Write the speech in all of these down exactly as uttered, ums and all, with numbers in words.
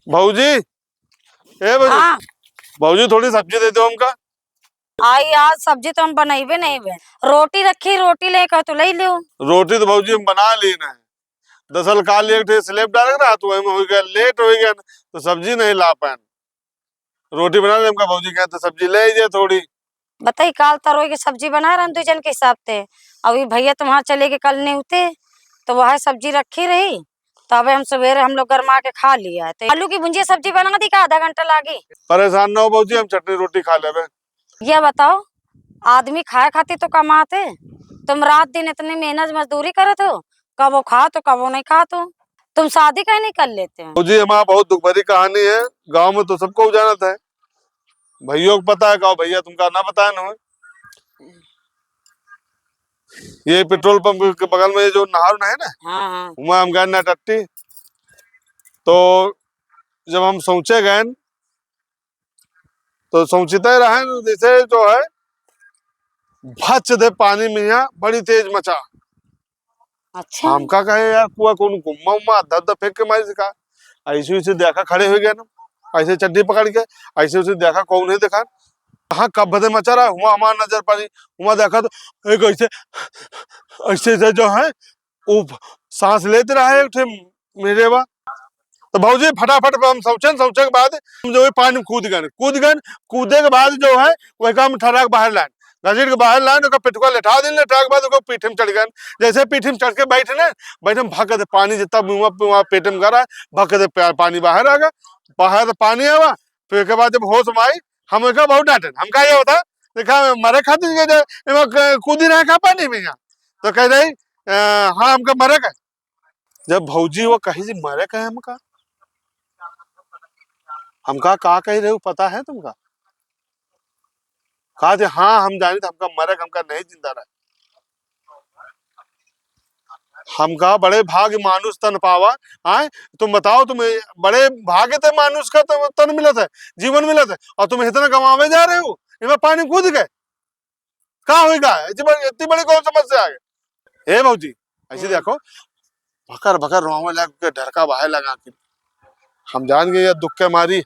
भौजी, ए भौजी, हाँ। भौजी, थोड़ी सब्जी दे दो हमका। आई, आज सब्जी तो हम बनइबे नहीं बे। रोटी रखी, रोटी ले कह तो ले लियो। रोटी तो भौजी हम बना ली ना। दरअसल काल एक ठे slab डाले रहा, तो वही में हो गया, late हो गया, तो सब्जी नहीं ला पाए। रोटी बना ले हमका भौजी कहे, तो सब्जी ले आइए थोड़ी। बताई, काल तरोई के सब्जी बना रहन दू जन के हिसाब से। अब ई भैया तुम्हार चले के कल नहीं होते, तो वह सब्जी रखी रही, तो अबे हम सवेरे हम लोग गरमा के खा लिया। तो आलू की भुंजिया सब्जी बना दी का, आधा घंटा लागी? परेशान ना हो भौजी, हम चटनी रोटी खा लेबे। ये बताओ, आदमी खाए खातिर तो कमाते, तुम रात दिन इतनी मेहनत मजदूरी करत हो, कबो खात हो, कबो नहीं खात हो, तुम शादी काहे नहीं कर लेते हो? भौजी, हमारा बहुत दुख भरी कहानी है, गाँव में तो सबको जानत है, भैया को पता है, कहो भैया तुमका ना बताए न हो। ये पेट्रोल पंप के बगल में ये जो नहर है ना, हाँ, हाँ। वहाँ हम गए ना टट्टी, तो जब हम शौचे गए, तो शौचते रहे, जैसे जो है, भच दे पानी में यहाँ बड़ी तेज मचा। अच्छा। हमका कहे, "यार, कुआ कौन गुम्मा उम्मा अद्धा अद्धा फेंक के मारी से का?" ऐसे वैसे देखा, खड़े हो गया ना, ऐसे चड्डी पकड़ के, ऐसे वैसे देखा, कौन है देखा, कहाँ कब बदे मचा रहा, हुआ हमार नजर पड़ी, हुआ देखा तो एक ऐसे, ऐसे से जो है, वो सांस लेते रहा एक ठे मेरे बा। तो भौजी फटाफट हम शौचन, शौचे के बाद हम जो है पानी में कूद गए, कूद गए, कूदे के बाद जो है वही का हम ठर्रा के बाहर लाए, घसीट के बाहर लाए, ओकर पेटुआ लेटा दिन, लेटा के बाद ओकर पीठे में चढ़ गए। जैसे पीठे में चढ़ के बैठे ना, बैठे में भक दे पानी जितना भी वहाँ, वहाँ पेट में गड़ा, भक दे पा-, पानी बाहर आ गया, बाहर से पानी आवा, फिर ओकर बाद जब होश में आई, हम ओकर बहुत डांटन, हम कहा ये होता, देखा मरे खातिर के जे एमा क-, कूदी रहे का पानी में यहाँ, तो कह रही, "अ, हाँ, हमका मरे का।" जब भौजी वो कही जी, "मरे का है हमका?" हमका का कही रहे, पता है तुमका? कहा जे, "हाँ, हम जानी, तो हमका मरे का, हमका नहीं जिंदा रहे।" हमका बड़े भाग मानुष तन पावा, आय? तुम बताओ, तुम ए-, बड़े भाग्य ते मानुष का त-, तन मिलत है, जीवन मिलत है, और तुम इतना गंवावे जा रहे हो, इमे पानी कूद गए, का होइगा? इतनी बड़ी, इतनी बड़ी कौन समस्या आ गई? हे भौजी, ऐसे हम्म। देखो, भकर भकर रोवे लग के ढरका बहाए लगा के, हम जान गए ये दुख के मारी।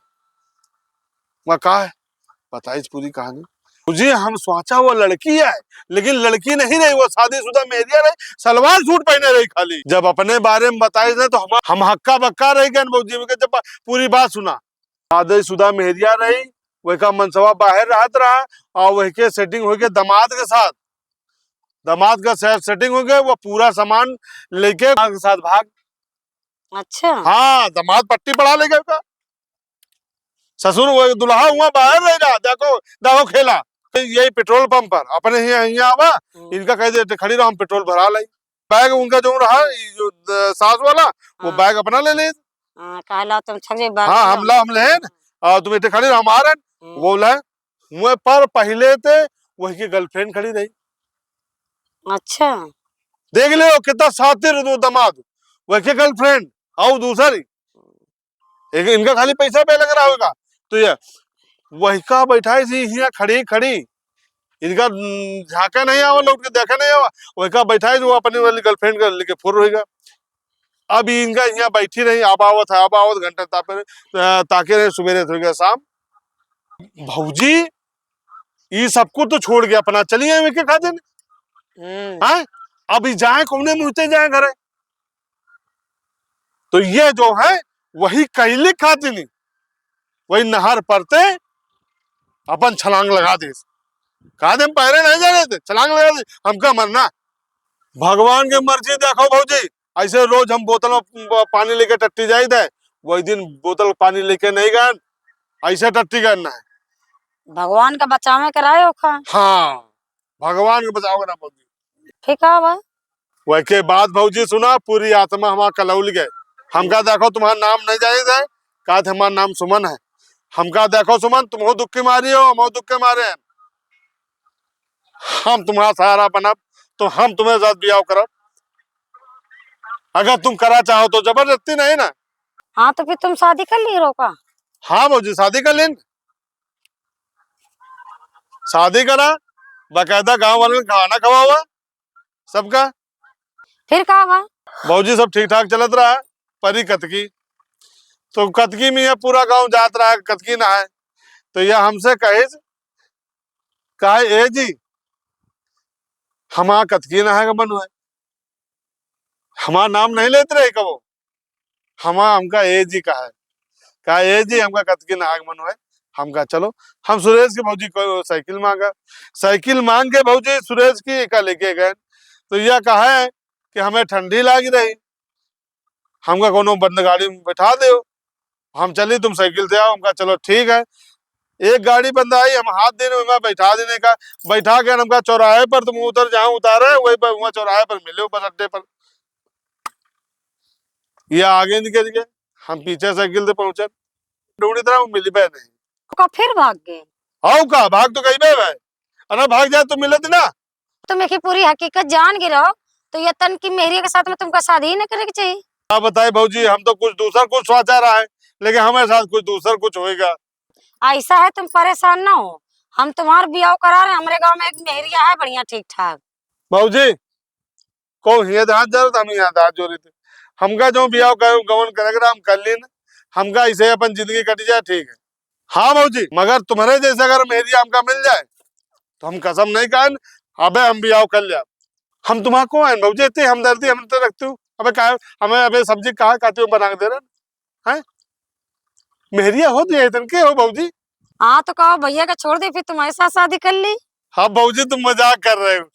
मैं का है? बताइस पूरी कहानी। मुझे हम सोचा वो लड़की है, लेकिन लड़की नहीं रही, वो शादीशुदा मेहरिया रही, सलवार सूट पहने रही खाली। जब अपने बारे में बताइस ना, तो हम, हम हक्का बक्का रह गए भौजी के, जब पूरी बात सुना। शादीशुदा मेहरिया रही, वही का मनसवा बाहर रहत रहा, और वही के setting हो गए दामाद के साथ, दामाद का से-, setting हो गए, वो पूरा सामान लेके के साथ भाग। अच्छा। हाँ, दामाद पट्टी पढ़ा ले गए का। ससुर वो दुल्हा हुआ बाहर रह रहा, देखो, देखो खेला। यही पेट्रोल पंप पर अपने ही यहाँ आवा, हम्म। इनका कह दे, "खड़ी रहो, हम पेट्रोल भरा लाई।" बैग उनका जो रहा, ये जो, अ, सास वाला, वो हाँ। बैग अपना ले ले। हाँ, कहला तुम छगरे बैग हाँ, ले हम लो। ला, हम ले, और तुम इतने खड़ी रहो, हम आ रहे हैं। हम्म। वो ले, हुए पर पहले ते वही की girlfriend खड़ी रही। अच्छा। देख ले, वो कितना शातिर दो दामाद, वही की girlfriend, और दूसरी। एक, इनका खाली पैसा पे लग रहा होगा। तो ये वही का बैठाइस हियाँ खड़ी खड़ी, इनका, उम, झांके नहीं आवा, लौट के देखे नहीं आवा, वही का बैठाइस, वो अपनी वाली girlfriend का लेके फुर होइगा। अब इनका यहाँ बैठी रही, अब आवत है, अब आवत, घंटा तापे, अ, ताके रहे, सुबेरे हो गया शाम। भौजी ई सब कुछ तो छोड़ के अपना चली आए के खातिर। हम्म। हैं? अब ई जाए कौने मुँह से जाए घरे? तो ये जो है, वही कैले खातिर, वही नहर पर ते अपन छलांग लगा दे। कहा दे, हम पैरे नहीं जाने थे, छलांग लगा दे, हमका मरना। भगवान के मर्जी देखो भौजी, ऐसे रोज हम बोतल में प-, पानी लेके टट्टी जाई दे, वही दिन बोतल पानी लेके नहीं गए, ऐसे टट्टी गए ना है। भगवान का बचावे के रहे ओखा। हाँ, भगवान के बचावे के ना भौजी। ठीक है बा। वह के बात भौजी सुना, पूरी आत्मा हमार कलौल गए। हमका देखो तुम्हारा नाम नहीं जाने दे, कहा थे हमारा नाम सुमन है। हमका देखो सुमन, तुम हो दुख के मारी हो, हम हो दुख के मारे हैं। हम तुम्हारा सहारा बनब, तो हम तुम्हें साथ बियाह करब। अगर तुम करा चाहो तो, जबरदस्ती नहीं ना। हाँ, तो फिर तुम शादी कर ली रोका? हाँ भौजी, शादी कर लेन। शादी करा, बाकायदा गांव वाले ने खाना खवावा सबका। फिर का बा? भौजी सब ठीक ठाक चलत रहा, परी कतकी। तो कतकी में ये पूरा गाँव जात रहा है, कतकी नहाए। तो ये हमसे कहिस, कहा, "ए जी, हमार कतकी नहाए का मन हुआ है, हमार नाम नहीं लेत रही कबो, हमार, हमका ए जी कहा है, कहा, ए जी, हमका कतकी नहाए का मन हुआ है।" हमका चलो, हम सुरेश के भौजी को साइकिल मांगा, साइकिल मांग के भौजी सुरेश की एका लेके गए। तो यह कहा है कि हमें ठंडी लाग रही, हमका कोनो बंद गाड़ी में बैठा दो, हम चली, तुम साइकिल से आओ। हमका चलो ठीक है। एक गाड़ी बंद आई, हम हाथ देने में बैठा देने का, बैठा के हमका चौराहे पर तुम उतर, जहाँ उतारे वहीं पर, वहाँ चौराहे पर मिले, ऊपर अड्डे पर। ये आगे निकल गए, हम पीछे साइकिल से पहुंचे, ढूंढी तरह वो मिली पे नहीं। का फिर भाग गए? आओ का, भाग तो गई बे भाई, अरे भाग जाए तो मिलत ना। तुम एक ही पूरी हकीकत जान गए रहो, तो ये तन की मेहरिया के साथ में तुमका शादी ही नहीं करे के चाहिए। क्या बताए भौजी, हम तो कुछ दूसर कुछ सोचा रहा है, लेकिन हमारे साथ कुछ दूसर कुछ होएगा। ऐसा है, तुम परेशान ना हो, हम तुम्हार बियाह करा रहे हैं। हमारे गांव में एक मेहरिया है बढ़िया ठीक ठाक। भौजी, को हियां हाथ जोरे तो हम हियां हाथ जोरे थे। हमका जो बियाह कर, गवन करे के रहा, हम कर लीन। हमका ऐसे अपन जिंदगी कट जाए, ठीक है। हाँ भौजी, मगर तुम्हारे जैसे अगर मेहरिया हमका मिल जाए, तो हम कसम नहीं खाएन, अबे हम बियाह कर लिया। हम तुम्हारा को आएन भौजी, इतनी हमदर्दी हम तो रखते हो। अबे का, हमें अबे सब्जी कहाँ खाते हो बना के दे रहे हैं? मेहरिया हो दिया इतन के हो भौजी? हाँ, तो कहो भैया का छोड़ दे, फिर तुम्हारे साथ शादी कर ली। हाँ भौजी, तुम मजाक कर रहे हो।